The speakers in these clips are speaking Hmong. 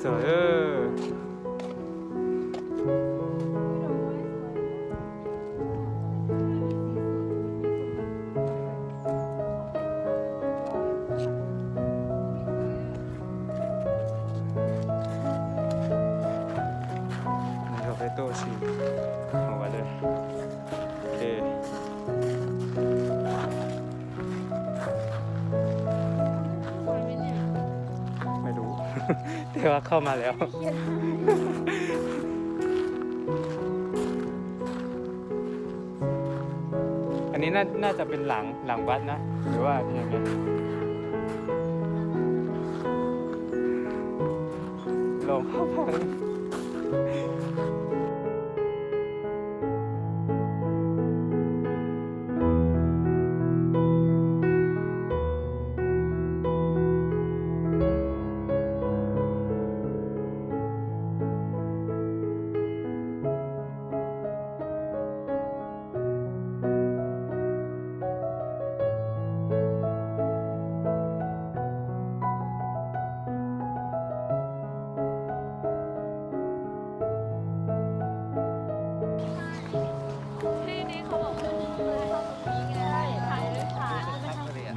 Trời ơi. Nws yog peb tuaj ua si mus vas lawm. Ê. Mày đủ. Thếว่าเข้ามาแล้ว อันนี้น่า น่าจะเป็นหลัง หลังวัดนะ หรือว่ายังไง หลวงพ่อพัง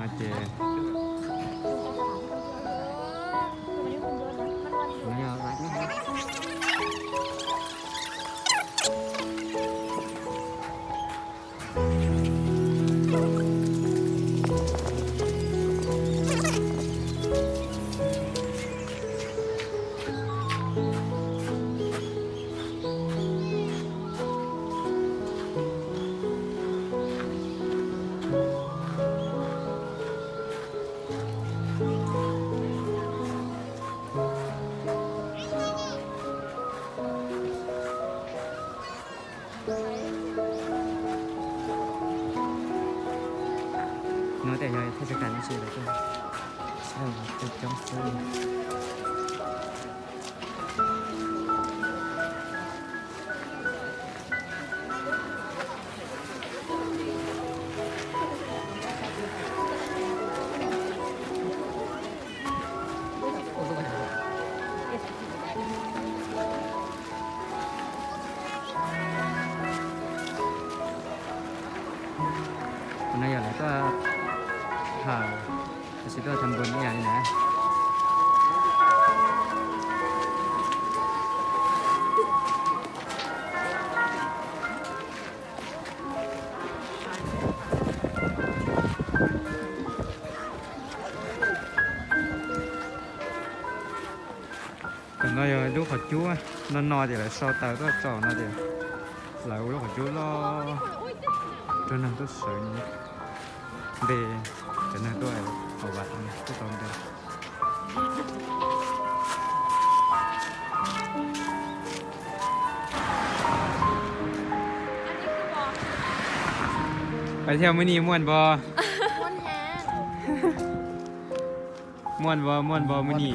No ces No tias yog thaj chaw kam no ces lawv tuaj saib coob xwb. Qhov no yog lawv tuaj tham, tab sis tuaj tham npus ib yam li na. Tam no yog lub qhov cub no no tias lawv sau taws tuaj tso no tias lawv ua lub qhov cub loj rau neeg tuaj sawv nte, cov neeg tuaj hauv vas tuaj tau nte. Pais thiab, muaj ni muaj npo. Muaj npo, muaj npo, muaj ni.